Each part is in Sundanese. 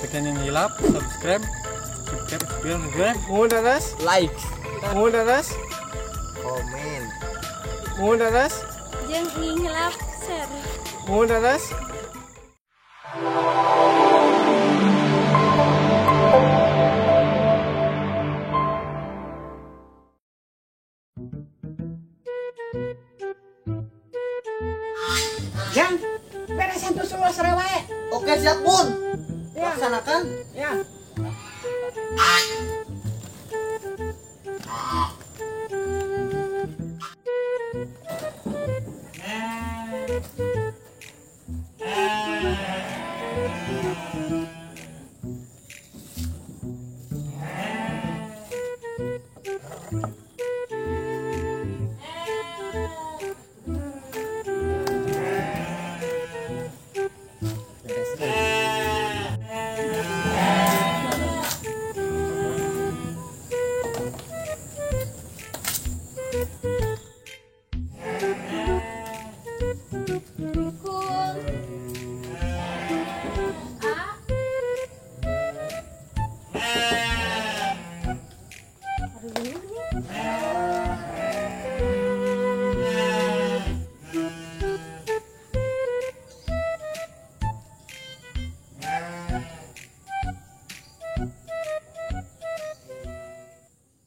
Tekan yang hilap, subscribe, subscribe, mudaras, like, mudaras, komen, mudaras, jeung ngihilap share, mudaras. Jang, beresan tuh semua serewae. Oke siap Bun. Ya. Laksanakan. Ya.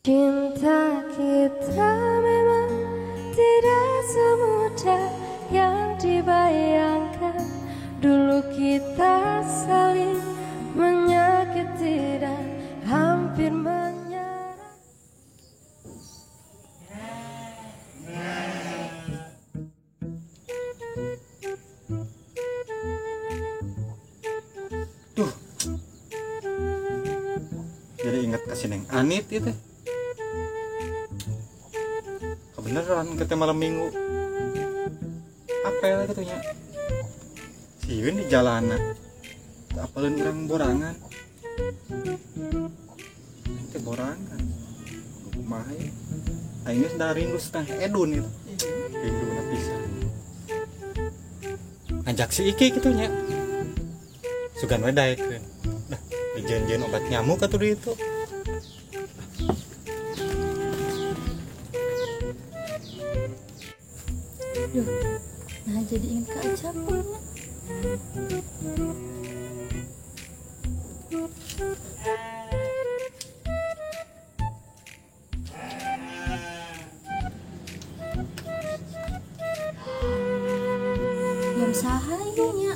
Cinta kita memang tidak semudah yang dibayangkan. Dulu kita saling menyakiti dan hampir menyerah. Duh, jadi ingat kasih Neng Anit itu. Beneran kita malam minggu apel gitu nya sieun di jalanan apalin orang borangan itu borangan kumaha ya aing geus da rindu setengah edun itu rindu na pisan ngajak si Iki gitu nya sugan we daekeun dah dijeun-jeun obat nyamuk atuh di itu. Duh, nah jadi ingat ke Acapulnya. Jam saha ieu nya?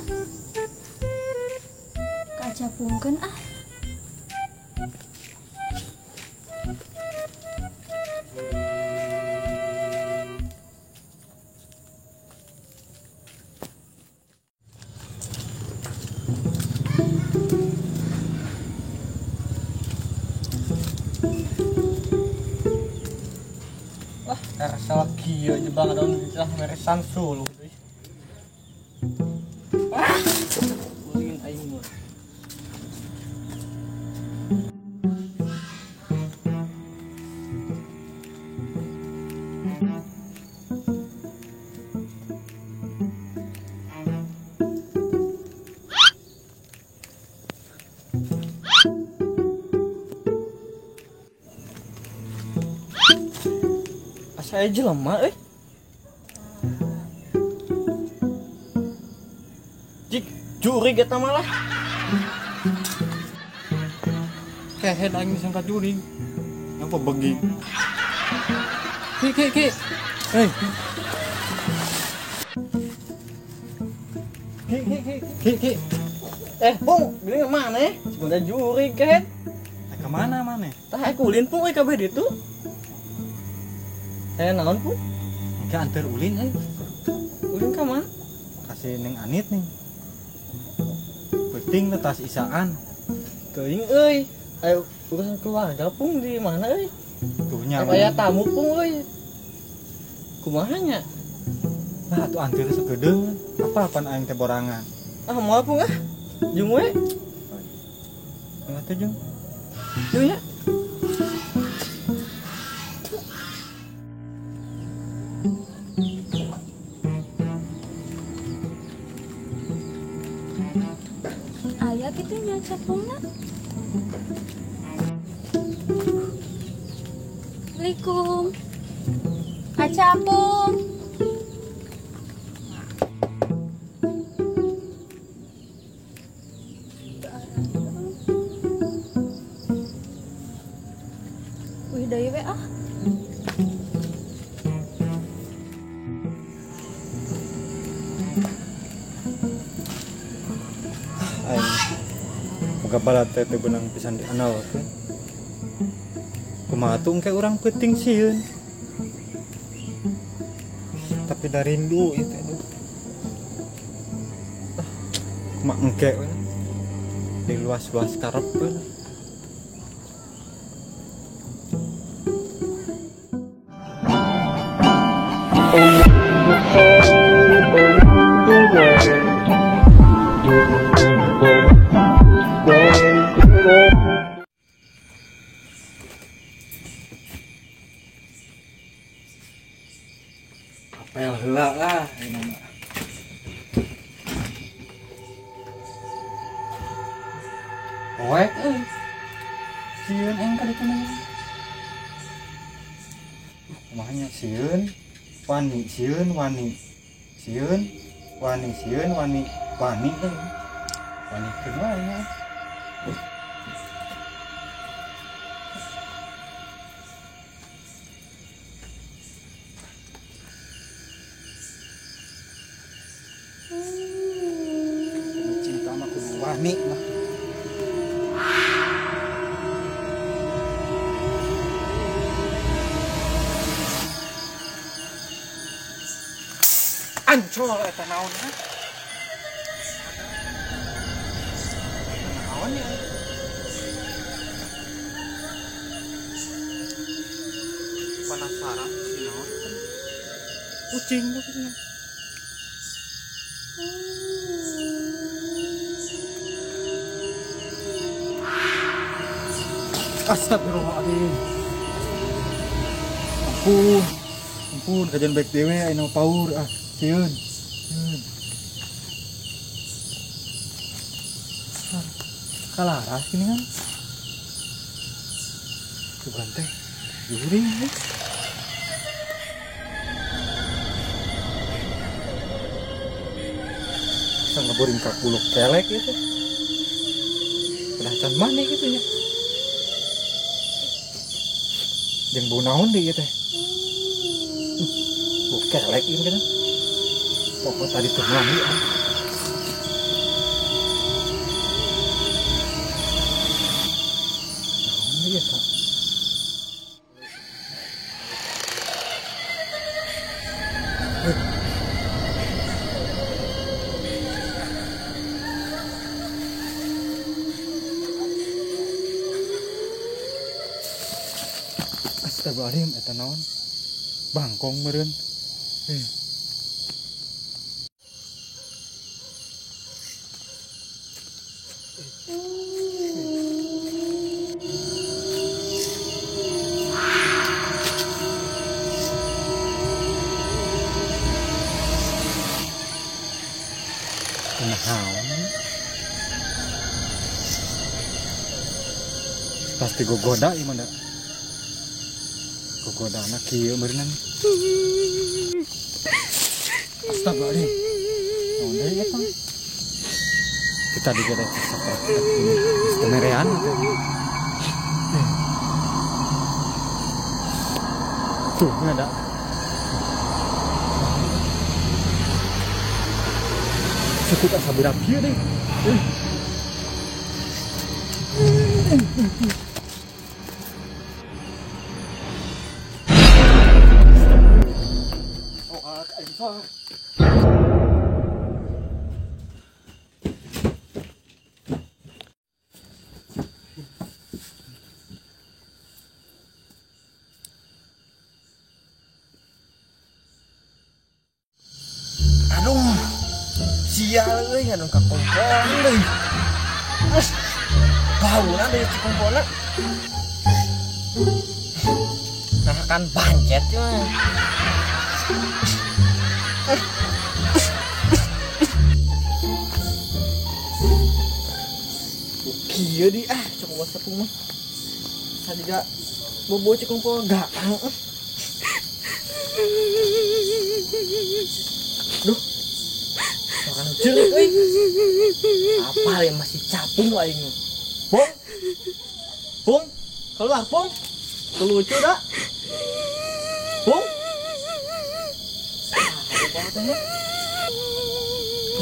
Ka Acapungkeun ah. Wah, salah kieu aja bang daun celah meresan suluh. Ah, ulin aing mah. Saya jelema euy. Jik jurig eta malah. Kehed aing disangka jurig. Ngapa begi? Ki ki ki. Hei. Ki ki ki ki ki. Pung, geuning mana eh? Sebentar jurig kehed. Ka mana maneh? Tah aku ulin pung euy kabeh ditu. Saya naon pun? Enggak antar ulin eh. Ulin ka mana? Kasih Neng Anit nih. Penting tas isaan. Teuing euy. Ayo urusan keluarga pung di mana euy? Tuh nya. Aya tamu pung euy. Kumaha nya? Nah atuh antar sakedeung. Apa apaan aing teh borangan? Ah moal pung ah. Jeung we. Atuh jeung. Jeung nya. Aya kitu nya. Capungna. Assalamualaikum. Acapung. Wih, deui we ah. Aing boga balad teh teu beunang pisan diandalkeun. Kumaha tuh engke urang peuting sieun. Tapi da rindu ieu teh aduh. Ah, kumaha engke we. Di luas-luas karep we. Apel heula lah ini mah. Poek euy. Sieun aing ka ditu mah. Kumaha nya sieun, wani sieun wani. Sieun, wani sieun wani, wani euy. Wani keun wae nya. Cinta mah kudu wani lah. Ancol eta naon ha? Naon ya? Penasaran si naon? Kucing maksudnya. Astagfirullahaladzim. Ampun. Ampun, kajian baik dewe ayeuna paur ah. Sieun. Sieun. Kalaras gini kan. Bukan teh. Juring. Asa ngeboring ka buluk kelek gitu. Udah can mana gitu nya. Jeung bau naon deui ieu teh. Bau kelek ieu kan. Pokok tadi tuh mandi ah. Naon deui eta? Astagfirullahaladzim, eta naon? Bangkong meureun. Naon? Pasti gogoda ieu mah da. Gogoda anak kieu meureunnan. Astagfirullahaladzim. Naon deui eta? Kita digoda seperti ini. Temerean atuh. Tuh, ada. Cukup asa berat kieu deh. Oh, aing sok. Aduh. Sial euy ngadon ka kompon deui. Bauna deui ci komponna. Nah kan bancet mah. Kieu di ah cok WhatsApp mah. Sadiga bobo cek kumpul gaang. Duh. Makan jerit euy. Apa yang masih capung aing. Pung. Pung, keluar Pung. Lucu dah. Pung.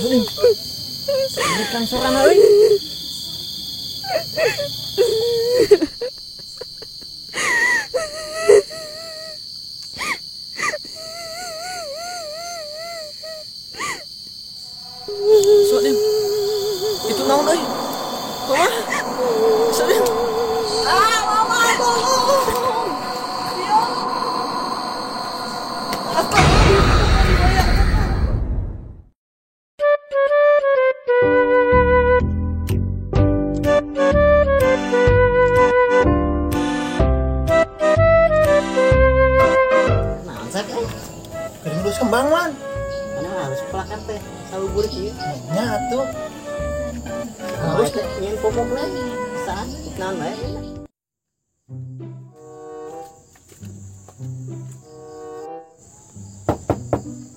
Ini kan sorana euy. Sok dim. Itu naon euy? Mama. Sok dim. Ah, mama tolong. Kembang man. Mana harus pelakan teh salubur kieu. Nya atuh. Harus teh nyen popok lagi. Saat naon bae.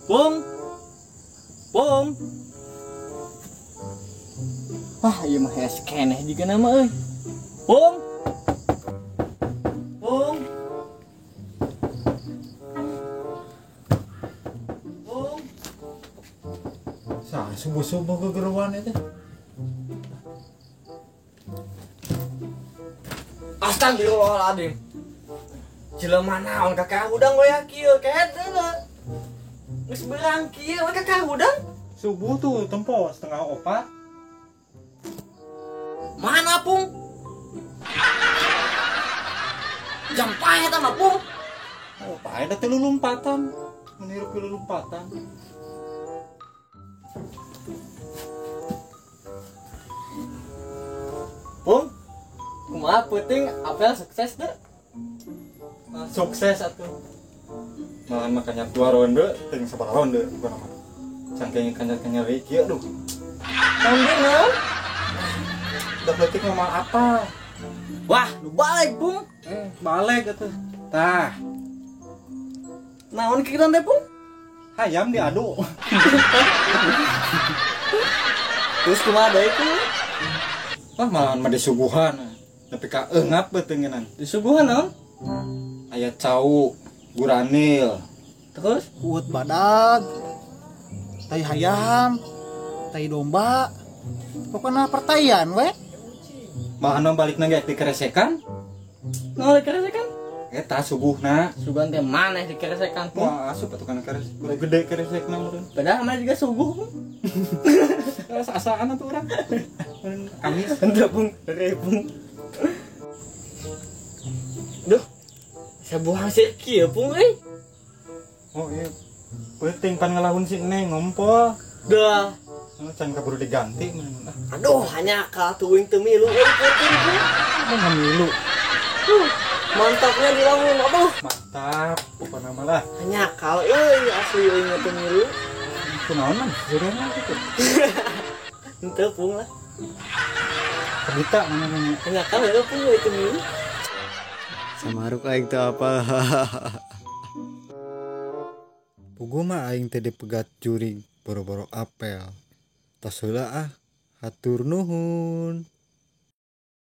Pung. Pung. Wah, ieu mah hees keneh jiga nama euy. Pung. Pung. Subuh-subuh kegeruan itu. Astagfirullahaladzim. Jelema naon kakak hudang we kieu kehed deuleu. Geus beurang kieu we kakak hudang. Subuh tuh tempo 3:30. Mana Pung? Jam pae eta mah Pung. Oh, pae da teh lulumpatan. Meniru lulumpatan. Pung, kumaha peuting apel sukses deh? Sukses atuh. Malah makanya 2 ronde, teuing sabaraha ronde bukan mah. Cangkeng kanyar-kanyar we kieu duh. Ronde naon? Da peuting ngomong apa? Wah, nu balik, Pung. Balik atuh. Tah. Naon kieu teh, Pung? Hayam diadu. Terus kumaha deui, Pung? Wah, malahan mah disuguhan. Tapi ka eungap beuteungenan. Disuguhan naon? Aya cau, guranil. Terus kuut badag, tai hayam, tai domba. Pokona pertaian we. Malahan balikna ge dikeresekan. Naon dikeresekan? Eta suguhna. Suguhan teh maneh dikeresekan, Pung. Wah, asup atuh kana keresek. Kudu gede keresekna meureun. Padahal mah juga suguh, Pung. Asa-asaan atuh urang. Amis. Henteu, Pung. Heureui, Pung. Duh. Sabuah sih kieu, Pung euy. Oh iya. Peuting pan ngalahun si Neng ngompol. Dah. Can kaburu diganti meureun. Aduh, hanya ka tuing teu milu euy peuting, Pung. Mah milu. Mantapnya dilamun, aduh. Mantap, pokona mah lah. Hanya kal euy asli euy teu milu. Kunaon mah? Seureunan kitu. Henteu, Pung lah. Kabita mana-mana. Hanya kal euy Pung euy teu milu. Samaruk aing teu apal. Puguh mah aing teh dipegat jurig boro-boro apel. Tos heula ah, hatur nuhun.